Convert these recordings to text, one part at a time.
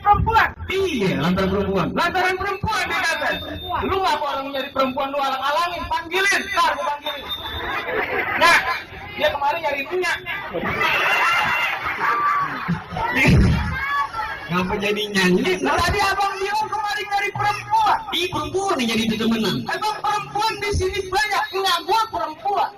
perempuan. Iya, lantaran perempuan. Lantaran perempuan dia kata. Lu ngapa orang nyari perempuan lu alang-alangin? Panggilin, ntar gua panggilin. Nah, dia kemarin nyari minyak. Ngapa jadi nyanyi? Nah, tadi abang bilang kemarin nyari perempuan. Ih, perempuan yang jadi temenan. Abang perempuan di sini banyak, enggak gua perempuan.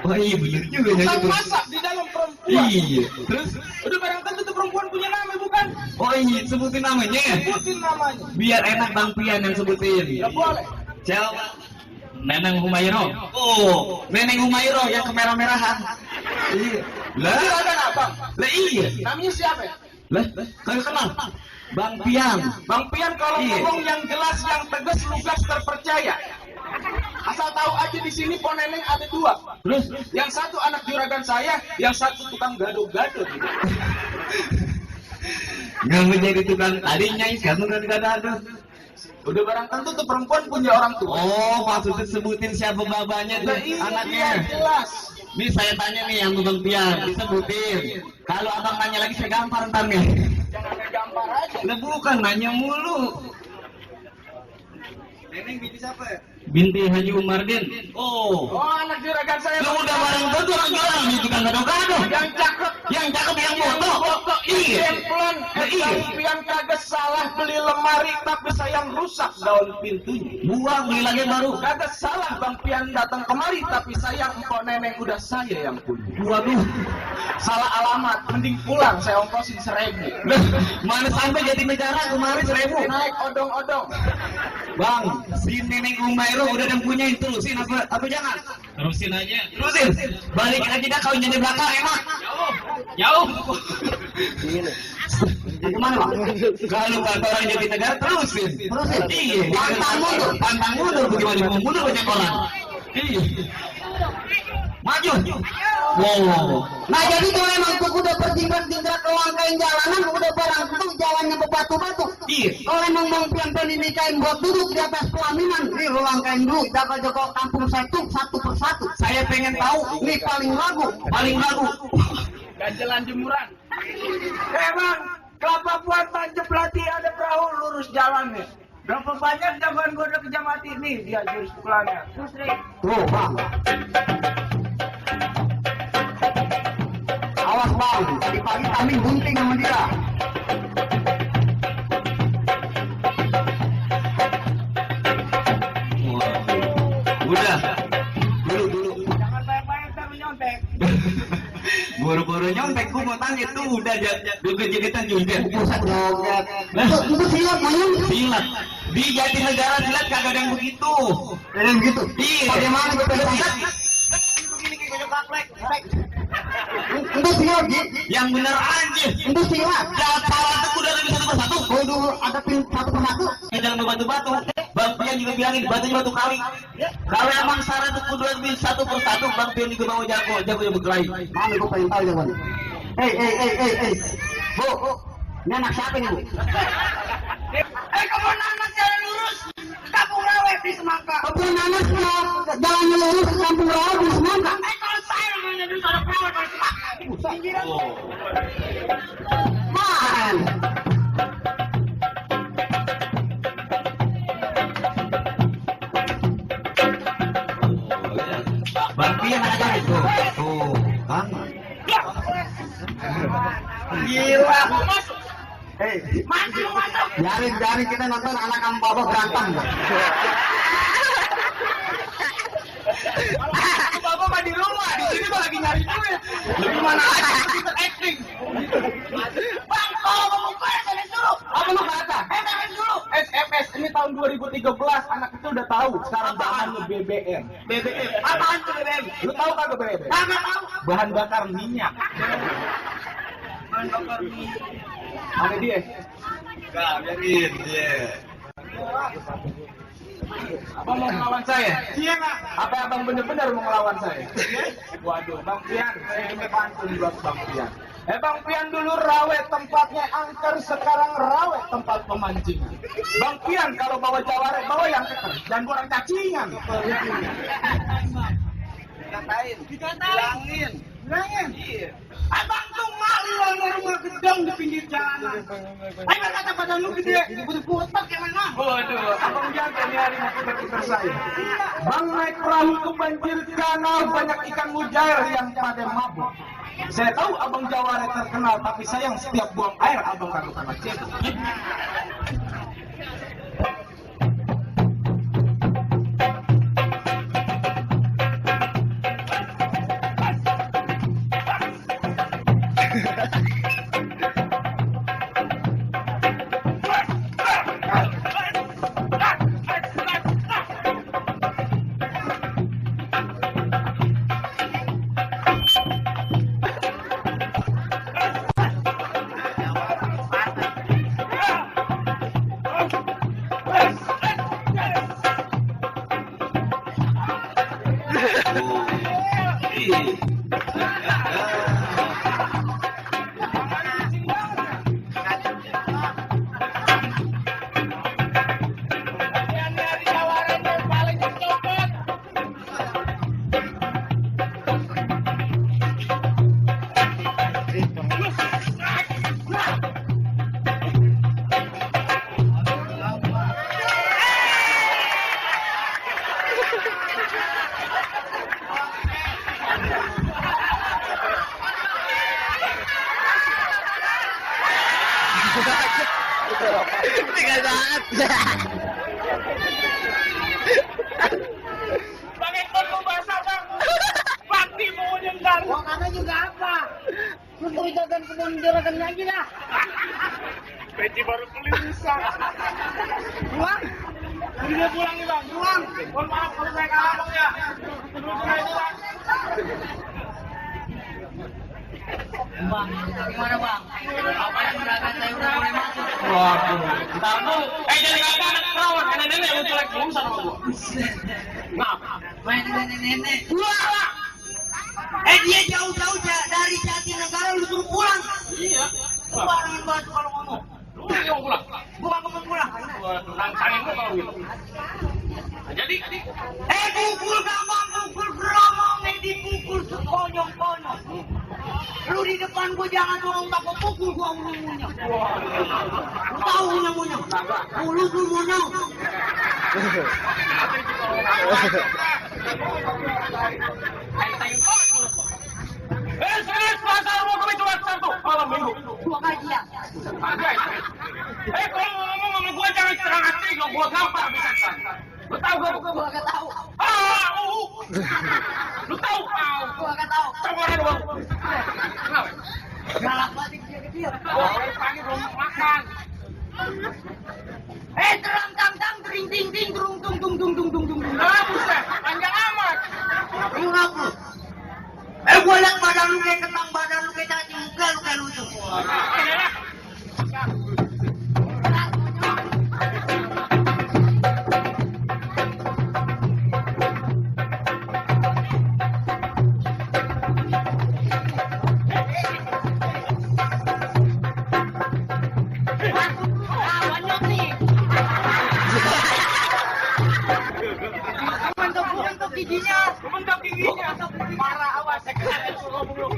Oh iya bener juga Sang nyanyi. masak di dalam perempuan. Iya. Terus? Udah barang tentu tuh perempuan punya nama bukan? Oh iya, sebutin namanya. Sebutin namanya. Biar enak Bang Pian yang sebutin. Ya boleh. Siapa? Neneng Humairo. Oh, Neneng Humairo yang kemerah-merahan. Iya. Lah, Silakan abang. lah iya. Namanya siapa ya? Lah, kagak kenal. Bang Pian. Bang Pian kalau Iya. ngomong yang jelas, yang tegas, lugas, terpercaya. Asal tahu aja di sini pohon neneng ada dua. Terus? Yang satu anak juragan saya, yang satu tukang gado-gado. Nggak menjadi tukang tadi nyai sekarang udah ada. Udah barang tentu tuh perempuan punya orang tua. Oh, maksudnya sebutin siapa babanya tuh Nah, ini anaknya. dia jelas. Nih saya tanya nih yang Bang Pian, disebutin. Kalau abang nanya lagi saya gampar ntar nih. Jangan gampar aja. Lah bukan nanya mulu. Neneng binti siapa ya? Binti Haji Umardin. Oh. Oh, anak juragan saya. Lu udah bareng tentu orang jualan nih tukang gado-gado. Yang cakep. Yang cakep yang foto. Iya. Pelan. Iya. Pian kagak salah beli lemari, tapi sayang rusak daun pintunya. Buang beli lagi yang baru. Kagak salah Bang Pian datang kemari, tapi sayang empok neneng udah saya yang punya. Waduh. Salah alamat, mending pulang saya ongkosin 1.000. Mana sampai jadi negara kemarin 1.000. Naik odong-odong. Bang, si Neneng Umairo udah yang punya itu, terusin apa jangan? Terusin aja. Terusin. Balikin aja dah kawin jadi belakang enak. Jauh. Kemana bang? Kalau kata orang jadi negara terusin. Terusin. Iya. Pantang mundur bagaimana mau mundur banyak orang. Iya. Maju. Wow. Nah jadi kalau emang tuh udah bertingkat-tingkat ke langkain jalanan, udah barang tuh jalannya berbatu-batu. Iya. Kalau emang mau pian-pian dinikahin buat duduk di atas pelaminan, nih lu langkain dulu, jaga-jaga kampung satu persatu. Saya pengen tahu. Nih paling lagu. Ganjelan jemuran. Bang, kelapa buat tancap latih ada perahu lurus jalannya. Berapa banyak jagoan gue udah kejamati nih dia jurus pukulannya. Terus Rik. Tuh bang. Awas bang, tadi pagi kami gunting sama dia. Udah. Dulu. Jangan banyak-banyak ntar menyontek. Boro-boro nyontek gua mau tanya tuh udah joget-jogetan juga. Pusat joget. Itu silat mayang. Silat. Di Jatinegara silat kagak ada yang begitu. Ada yang gitu. Iya. Bagaimana gue pengen silat? Begini kayak gojok kaplek. Itu silat, Ji. Yang bener aja. Itu silat. Jangan salah tuh udah lagi satu persatu. Kudu adepin satu persatu. Jangan berbatu-batu. Bang Pian juga bilangin batunya batu kali. Kalau emang syarat tuh kudu lagi satu persatu, Bang Pian juga mau jago yang berkelahi. Mana gue pengen tahu jawabannya. Hey. Bu, ini anak siapa nih, Bu? Kebun nanas jalan lurus. Kampung Rawe di Semangka. Kebun nanas jalannya lurus ke kampung rawa di Semangka. Kalau saya namanya dulu ada perawat dari Semangka. Pinggiran. Man. Bang Pian aja itu. Tuh, Bang. Gila. Hey, Masuk. jari kita nonton anak kamu baba berantem. Bapak mah di rumah, di sini mah lagi nyari duit. Lebih mana aja kita acting. Bang, kalau ngomong SMS dulu. Apa lu kata? SMS dulu. SMS ini tahun 2013 anak itu udah tahu. Sekarang zamannya BBM. BBM. Apaan tuh BBM? Lu tahu kagak BBM? Kagak tahu. Bahan bakar minyak. Bahan bakar minyak. Mana dia? Enggak, biarin dia. Abang mau melawan saya? Iya, Pak. Apa abang bener-bener mau melawan saya? Waduh, Bang Pian, saya ini pantun buat Bang Pian. Bang Pian dulu rawe tempatnya angker, sekarang rawe tempat pemancing. Bang Pian kalau bawa jawara, bawa yang keker, dan kurang cacingan. Dikatain. Bilangin. Iya. Abang tuh malu ada rumah gedung di pinggir jalanan. Ayo kata badan lu gede, butuh kuat kayak mana? Waduh, abang jaga nih hari mau putar saya. Bang naik perahu ke banjir kanal, banyak ikan mujair yang pada mabuk. Saya tahu abang Jawara terkenal, tapi sayang setiap buang air abang kagak pernah cek. Tiga saat. Pakai kondom basah bang. Pasti mau nyendar. Wah karena juga apa? Lu mau jalan kebun juragan lagi dah. Peci baru beli rusak. Pulang. Jadi dia pulang nih bang. Pulang. Mohon maaf kalau saya kalah bang ya. Terus saya pulang. Bang, gimana bang? Apa yang juragan saya udah boleh masuk? Waduh, ntar tuh, jadi apa anak perawan, nenek-nenek lu jelek belum sama gua. Maaf. Main nenek-nenek. Pulang. Dia jauh-jauh dari Jatinegara lu suruh pulang. Iya. Barangan banget kalau ngomong. Lu yang pulang. Bukan kamu pulang. Waduh, nangkangin gua kalau gitu. Nah, jadi, Pukul gampang, pukul beromong, dipukul sekonyong-konyong. Lu di depan gua jangan dorong tak pukul gua unyung-unyung. Lu tahu unyung-unyung? Mulut lu munyung. serius pasar mau kami cuma satu malam minggu. 2 kali ya. Kalau ngomong sama gua jangan setengah hati, kalau gua gampar bisa kan. Lu tahu Gua kagak tahu. Lu tahu? Gua kagak tahu. Coba ada bang. Galak banget dia ke dia. Pagi belum makan. Terang tang tang tring ting ting tung tung tung tung tung tung tung. Buset, panjang amat. Lu ngapus. Gua liat badan lu kayak ketang, badan lu kayak cacing muka, lu kayak lucu. Banyak nih. Mentok giginya. Mentok giginya. Parah, awas. Saya kena suruh dulu.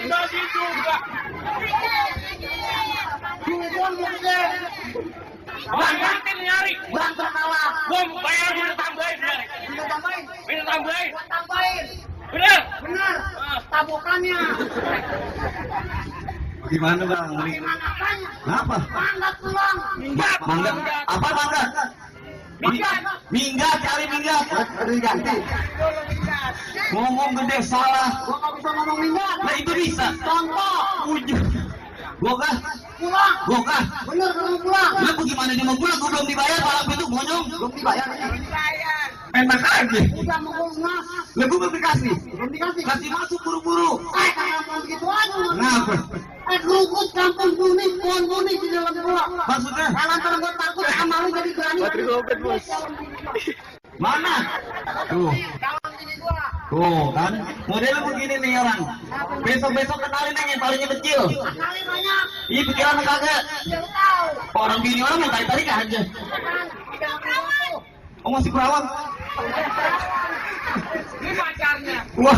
Lagi juga. Banyakin nyari. Bang terkalah. Gua bayar minta tambahin nyari. Minta tambahin. Minta tambahin. Gua tambahin. Bener. Benar. Tabokannya. Gimana bang? Gimana apanya? Apa? Manggat pulang. Minggat. Manggat? Apa manggat? Minggat. Minggat, cari minggat. Ganti. Ngomong gede salah. Gua nggak bisa ngomong minggat. Nah itu bisa. Contoh. Ujung. Gua kah? Pulang. Gua kah? Bener kamu pulang. Lu gimana dia mau pulang? Gua belum dibayar malam itu, monyong. Belum dibayar. Enak aja. Udah mau lunas. Lah gua belum dikasih. Belum dikasih. Kasih masuk buru-buru. Kampung begitu aja. Kenapa? Rukut kampung kuning, pohon kuning di dalam gua. Maksudnya? Lantaran gua takut sama lu jadi berani. Mana? Tuh. Kawan ini gua. Tuh kan. Modelnya begini nih orang. Besok-besok kenalin aja yang palingnya kecil. Kali banyak. Ih, pikiran kagak. Dia tahu. Orang gini orang yang tarik-tarik aja. Tidak perlu. Oh, masih perawat. Ini pacarnya. Wah.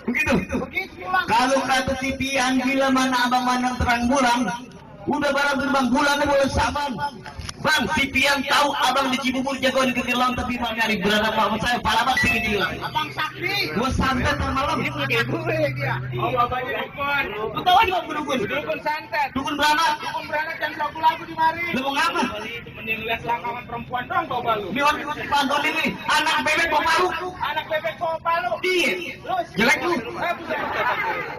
Begitu. Begitu pulang. Kalau kata si Pian bila mana abang mandang terang bulan, udah barang gerbang bulannya boleh saban. Bang, si Pian tahu abang di Cibubur jagoan kegelang tapi bang nyari berada sama saya, pala bang sih gila. Abang Sakti. Gua santet malam ini punya gue dia. Oh, bapaknya dukun. Lu tahu aja mau dukun. Dukun santet. Dukun beranak. Dukun beranak jam 20 lagu di mari. Lu mau ngapa? Temenin lihat selangkangan perempuan dong bawa balu. Ini orang ikut pantun ini, anak bebek bawa palu. Anak bebek bawa balu. Iya. Jelek lu.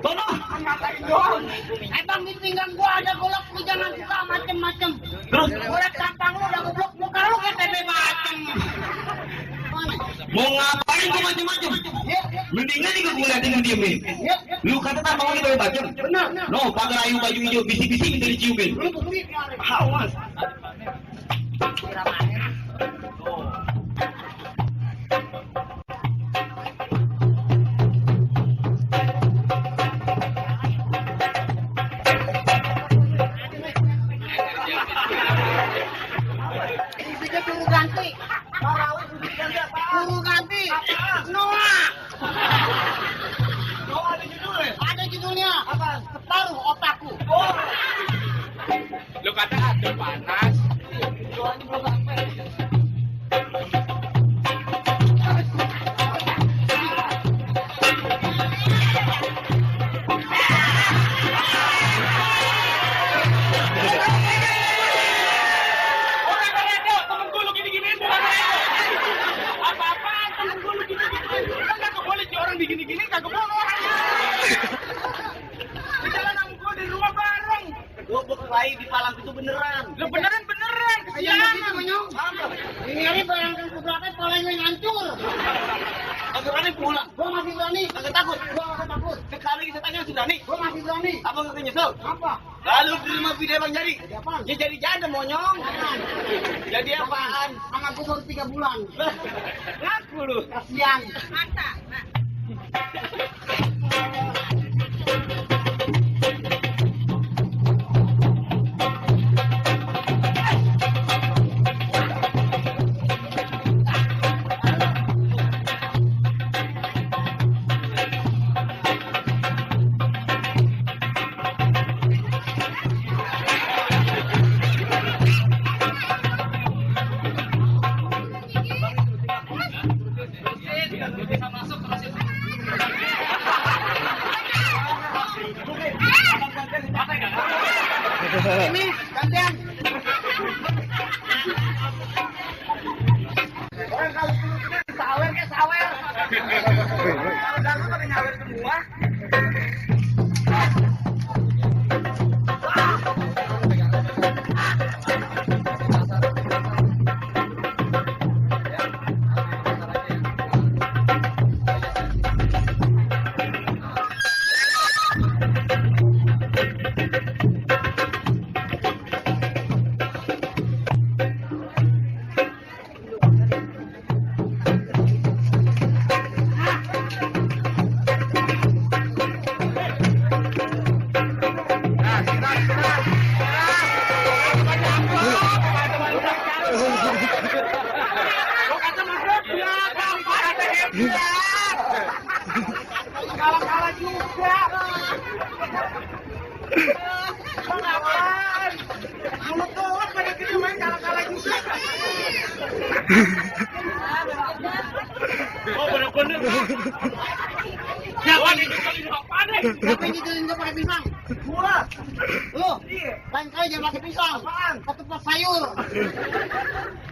Tono. Ngatain doang. Bang di pinggang gua ada golok, lu jangan suka macem-macem. Terus Gua liat tampang lu udah goblok, muka lu kayak tempe bacem. mau ngapain gua macem-macem? Mendingan juga gua liatin yang diemin. Lu kata tak mau nih bacem? Benar. No, pagar ayu baju hijau, bisik-bisik minta diciumin. Lu tuh duit ya. Awas. Musiknya suruh ganti. Suruh ganti. Noah. Ada judulnya. Apa? Separuh otakku. Lu kata ada panas. Soalnya belum sampai. Orang Koredo, temen gue lu gini-giniin bukan Koredo. Apa-apaan temen gue lu gini-giniin. Kan kagak boleh si orang digini-giniin, kagak boleh orangnya. Di jalan sama gue di rumah bareng. Gua berkelahi di palang itu beneran. Lu beneran, Ayo kesianan. begitu menyong. Ini hari bayangkan sebelah palanya hancur. Kagak berani pulang. Gua masih berani. Kagak takut. Gua masih takut. Sekali kita tanya sudah nih. Gua masih berani. Abang kagak nyesel. Apa? Lalu di rumah video bang jadi. Jadi apaan? Ya jadi janda monyong. Jadi apaan? Anak gua baru 3 bulan. Ngaku lu. Kasian. Ini gantian. Orang kalau ini sawer kayak sawer. Kalau dalam pada nyawer semua. Kalah-kalah juga. Kapan? Mulut doang pada gitu main kalah-kalah juga. Oh, bener-bener. Siapa nih? Apaan nih? Siapa yang ngidulin gua pakai pisang? Gua. Lu? Lain kali jangan pakai pisang. Apaan? Ketupat sayur.